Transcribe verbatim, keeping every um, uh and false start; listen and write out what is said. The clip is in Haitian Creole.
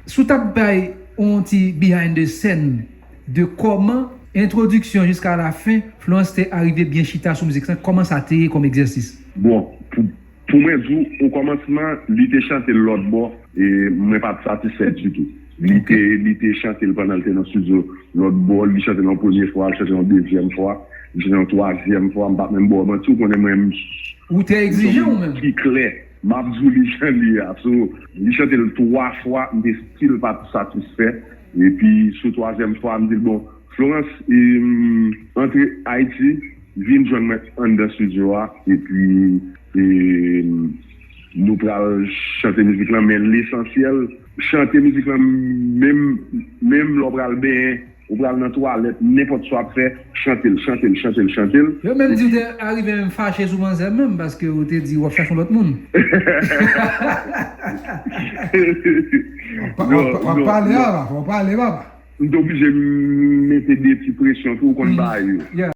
Si w t ap bay yon ti behind the scene de kòman entwodiksyon jiska lafen Florence te arive byen chita sou mizik sa, kòman sa te ye kòm egzèsis? Bon, pou, pou mwen di w, okòmansman, li te chante l lòt bò, e mwen pa t satisfè ditou. Li te, li te chante l pandan l te nan estidyo lòt bò, li chante l yon premye fwa, li chante l yon dezyèm fwa, li chante l yon twazyèm fwa, m p ap menm ba w manti, ou konnen mwen, m Ou te egzijan ou menm? Ki klè. M ap di w li jan li ye a. So, li chante l twa fwa, m te still pa t satisfè. Epi, sou twazyèm fwa, m di l, bon, Florence, e, antre Ayiti, vin jwenn mwen anndan estidyo a, epi e, nou pral chante mizik lan, men lesansyèl, chante mizik lan, menm, menm lè w pral benyen, ou pral nan twalèt, nenpòt sa w ap fè, chante l, chante l, chante l, chante l. Yo menm di w te arive menm fache sou manzè menm, paske ou te di w ap chache yon lòt moun. W ap pale a la, w ap pale papa. M te oblije mete de ti presyon tou, ou konn bagay yo.